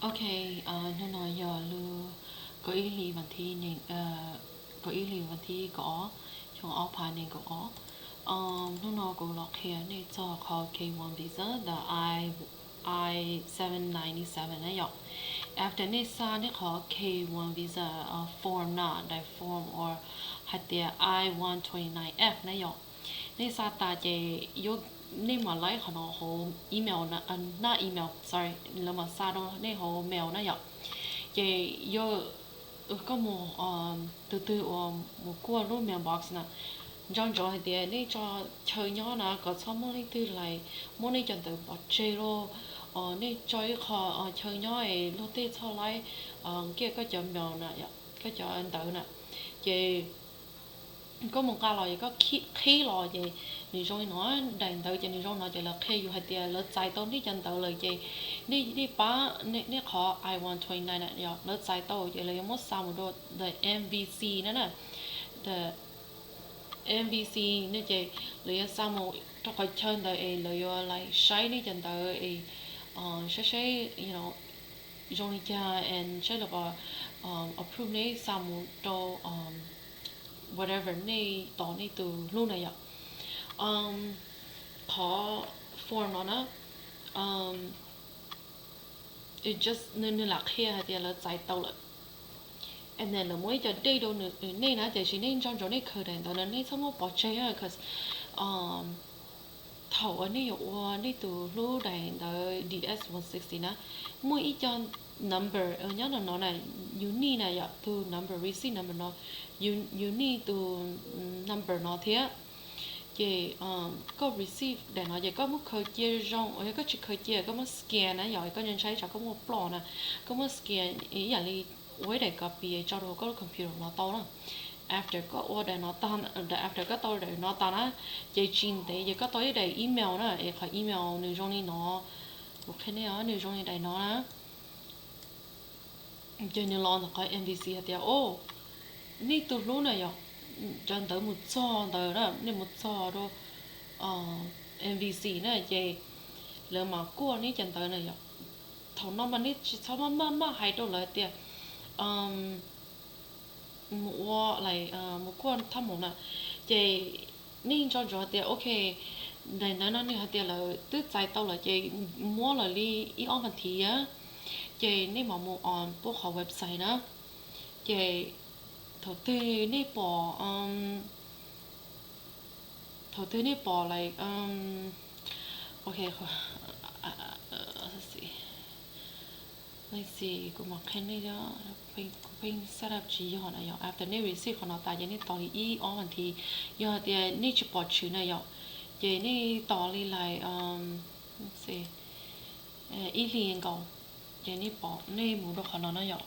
Ok, hnub no yog lub kaum ib hlis vas thib, kaum ib hlis vas thib kaum ob, xyoo ob phav nees nkaum ob. Hnub no kuv los qhia nej txog qhov K one visa, the I I seven ninety seven na yom. After nej xa nej qhov K one visa form na, daim form uas hais tias I one twenty nine F na yom. Nej xa tas ces yuav, nej mam laib qhov no hauv email na, not email, sorry, lawv mam xa rau nej hauv mail na yom. Ces yuav, koj mus, tus twg uas mus kuaj lub mailbox na, nco ntsoov hais tias nej tso chaw nyob na kom txhob muaj leej twg lais muab nej cov ntawv pov tseg lauj. Nej tso ib qho chaw nyob es luag tej txhob laib nkiag koj cov mail na, koj cov ntawv na. Ces koj mus nqa los es koj qhib los ces nws zoo li no, daim ntawv ces nws zoo no ces lawv qhia yus hais tias lawv txais tau nej cov ntawv lawm ces nej pab nej qhov I one twenty nine na yom, lawv txais tau ces lawv yuav muab xa mus rau the M V C na na, the M V C na ces lawv yuav xa mus rau qhov chaw ntawd es lawv yuav lais saib nej cov ntawv es saib saib zoo li cas and saib lawv puas approve nej xa mus rau whatever nej tos nej tus hlub na yom. Qhov form no na, nws lam qhia hais tias lawv txais tau lawm. And then lawv muaj ib co date rau nej na, tiam sis nej nco ntsoov nej khaws daim ntawv no nej txhob muab pov tseg, cause thaum uas nej yuav ua nej tus hlub daim ntawv D S one sixty na, muaj ib co number nyob no no na, unique na yom, tus number, receipt number no, unique tus number no thiab. Ces koj receive daim no ces koj muab khaws cia zoo, yog koj tsis khaws cia koj muab scan na yom, koj ntshai tsam koj muab ploj na, koj muab scan ib yam li ua ib daim copy tso rau koj lub computer los tau na. After koj ua daim no tag, after koj tau daim no tas na, ces tsis ntev ces koj tau ib daim email na, es qhov email nws zoo li no, kuv qhia nej os, nws zoo li daim no na. Ces nws los ntawm qhov M V C hais tias, o, nej tus hlub na yom, cov ntawv mus txog ntawd na, nej mus txog rau M V C na ces lawv mam kuaj nej cov ntawv na yom. Thaum no mas nej tsis txhob maj maj maj hais rau lawv tias mus ua, mus kuaj thaj maum na. Ces nej nco ntsoov tias, ok, daim ntawv no nws hais tias lawv twb txais tau lawm ces muab lawm li ib ob vas thiv, ces nej mam mus on puab qhov website na. Ces thaum twg nej pom, thaum twg nej pom like, ok, let's see, kuv mam qhia nej, kuv pheej set up tsis yog na yom. After nej receive qhov no tas ces nej tos li ib ob vas thiv, yog hais tias nej tsis pom tshwm na yom, ces nej tos li like, let's see, ib hlis nkaus, ces nej pom, nej mus rau qhov no na yom.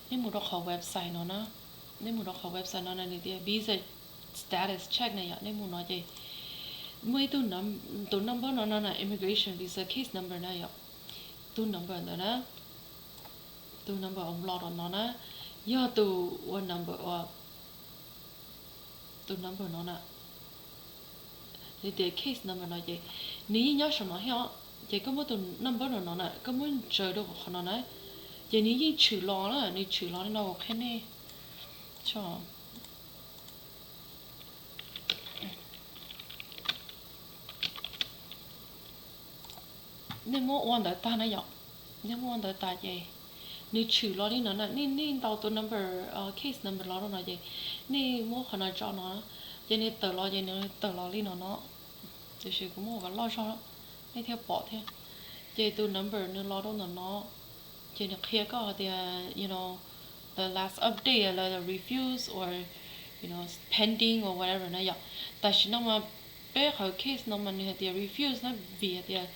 Nej mus rau qhov website no na, nej mus rau qhov website no na, nws tias visa status check na yom, nej mus no ces muaj ib tug, tus number no no na, immigration visa case number na yom. Tus number ntawd na, tus number uas los rau no na, yog tus ua number ua, tus number no na, nws tias case number no ces nws yeej nyob saum no thiab os. Ces koj muab tus number no no na, koj muab ntsaws rau qhov no na, ces nws yeej tshwm los na, nws tshwm los li no kuv qhia nej. Nej muab ua ntawd tag na yom, nej muab ua ntawd tas ces nws tshwm los li no na, nej, nej ntaus tus number, case number los rau no ces nej muab qhov no tso no, ces nws tawm los ces nws tawm los li no no. Tiam sis kuv muab ua kom loj zog nej thiaj pom thiab. Ces tus number nws los rau ntawm no, ces nws qhia koj tias, you know, the last update, the refuse or, you know, pending or whatever na yom. Tam sim no mas peb qhov case no mas nws hais tias refuse na, vim hais tias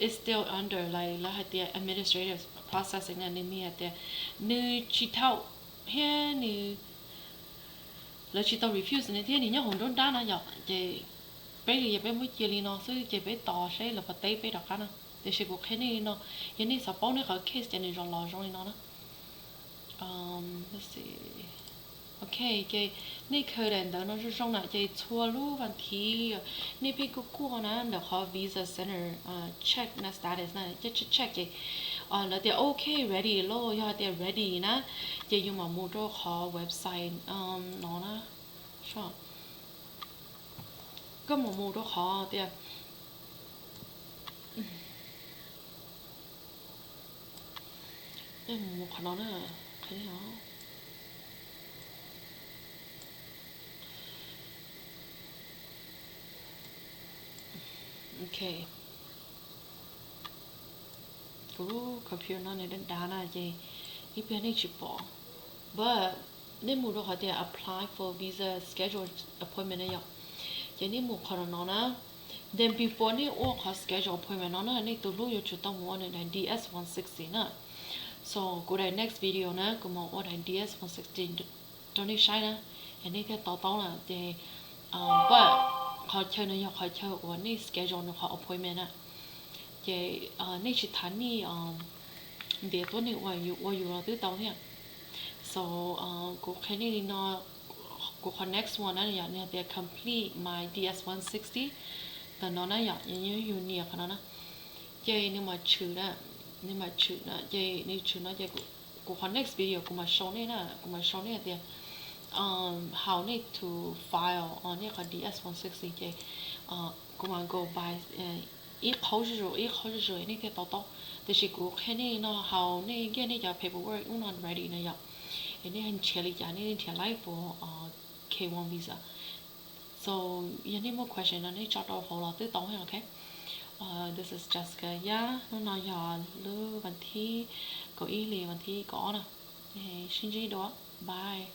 it's still under like lawv hais tias administrative processing na, nws mean hais tias nws tsis thaum thiab nws, lawv tsis tau refuse nws thiab nws nyob hauv nruab nrab na yom. Ces peb li yog peb muab cia li no xwb ces peb tos seb lawv puas teb peb rov qab na. Tiam sis kuv qhia nej li no, yog nej xav paub nej qhov case ces nws zoo los zoo li no na. Ok, ces nej khaws daim ntawv no zoo zoo na ces txhua lub vas thiv nej pheej kuj kuaj na ntawm qhov visa center check na, status na, check check ces Lawv tias ok, ready lauj, yog hais tias ready na, ces yus mam mus rau qhov website no na. Koj mam mus rau qhov tias, mus qhov no na, qhov no. Ok, kuv lub computer no nws dav dav na ces ib pliag nej tsis pom. But nej mus rau qhov tias apply for visa schedule appointment na yom, ces nej mus qhov no na. Then before nej ua qhov schedule appointment no na, nej tus hlub yuav tsum tau mus ua nws daim D S one sixty na. So kuv daim next video na kuv mam ua daim D S one sixty rau nej saib na, es nej thiaj to taub na. Ces but qhov chaw no yog qhov chaw uas nej schedule nws qhov appointment na. Ces nej tsis tham nej ntiav tuab neeg uas yus ua yus los twb tau thiab. So kuv qhia nej li no, kuv qhov next one na yom, nws hais tias complete my D S one sixty. Tam no na yom, yus nias qhov no na, ces nws mam tshwm na, nws mam tshwm na, ces nws tshwm no ces kuv qhov next video kuv mam show nej na, kuv mam show nej hais tias how nej to file nej qhov D S one sixty ces kuv mam go by ib qho zuj zus ib qho zuj zus nej thiaj to taub. Tiam sis kuv qhia nej no how nej get nej cov paperwork ub no ready na yom, es nej nrhiav li cas nej nrhiav live for K one visa. So yog nej muaj question no nej tso rau hauv los twb tau thiab, ok. This is Jessica Yaj, hnub no yog lub vas thib kaum ib hli vas thib kaum ob na. Sib ntsib dua, bye.